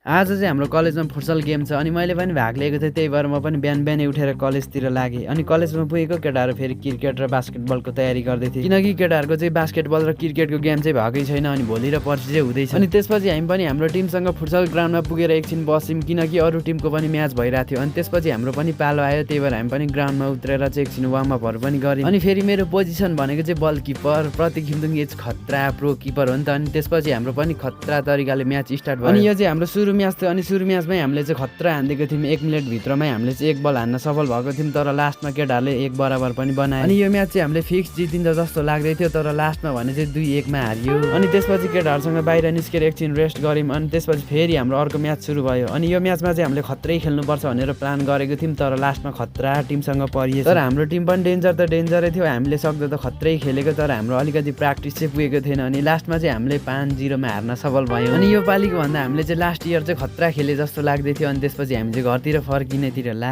आज चाहिँ हाम्रो कलेजमा फुटसल गेम छ अनि मैले पनि भाग लिएको थिएँ। त्यही भएर म पनि बिहानै उठेर कलेजतिर लागेँ अनि कलेजमा पुगेको केटाहरू फेरि क्रिकेट र बास्केटबलको तयारी गर्दै थिए, किनकि केटाहरूको चाहिँ बास्केटबल र क्रिकेटको गेम चाहिँ भएकै छैन अनि भोलि र पर्सि चाहिँ हुँदैछ। अनि त्यसपछि हामी पनि हाम्रो टिमसँग फुटसल ग्राउन्डमा पुगेर एकछिन बस्यौँ, किनकि अरू टिमको पनि म्याच भइरहेको थियो। अनि त्यसपछि हाम्रो पनि पालो आयो, त्यही भएर हामी पनि ग्राउन्डमा उत्रेर चाहिँ एकछिन वार्मअपहरू पनि गऱ्यौँ। अनि फेरि मेरो पोजिसन भनेको चाहिँ बल किपर, प्रतीक खिम्दुङ एज खतरा प्रो किपर हो नि त। अनि त्यसपछि हाम्रो पनि खतरा तरिकाले म्याच स्टार्ट भयो। अनि यो चाहिँ हाम्रो सुरु म्याच थियो अनि सुरु म्याचमै हामीले चाहिँ खतरा हान्दिएको थियौँ। 1 मिनट भित्रमै हामीले चाहिँ 1 बल हान्न सफल भएको थियौँ, तर लास्टमा केटाहरूले 1 बराबर पनि बनाए। अनि यो म्याच चाहिँ हामीले फिक्स जितिन्छ जस्तो लाग्दै थियो, तर लास्टमा भने चाहिँ 2-1 मा हारियो। अनि त्यसपछि केटाहरूसँग बाहिर निस्केर एकछिन रेस्ट गऱ्यौँ अनि त्यसपछि फेरि हाम्रो अर्को म्याच सुरु भयो। अनि यो म्याचमा चाहिँ हामीले खत्रै खेल्नुपर्छ भनेर प्लान गरेको थियौँ, तर लास्टमा खतरा टिमसँग परिएछ। तर हाम्रो टिम पनि डेन्जर त डेन्जरै थियो, हामीले सक्दो त खत्रै खेलेको, तर हाम्रो अलिकति प्र्याक्टिस चाहिँ पुगेको थिएन। अनि लास्टमा चाहिँ हामीले 5-0 मा हार्न सफल भयो। अनि यो पालिको भन्दा हामीले चाहिँ लास्ट इयर चाहिँ खतरा खेले जस्तो लाग्दै थियो। अनि त्यसपछि हामी चाहिँ घरतिर फर्किनेतिर लाग्यो।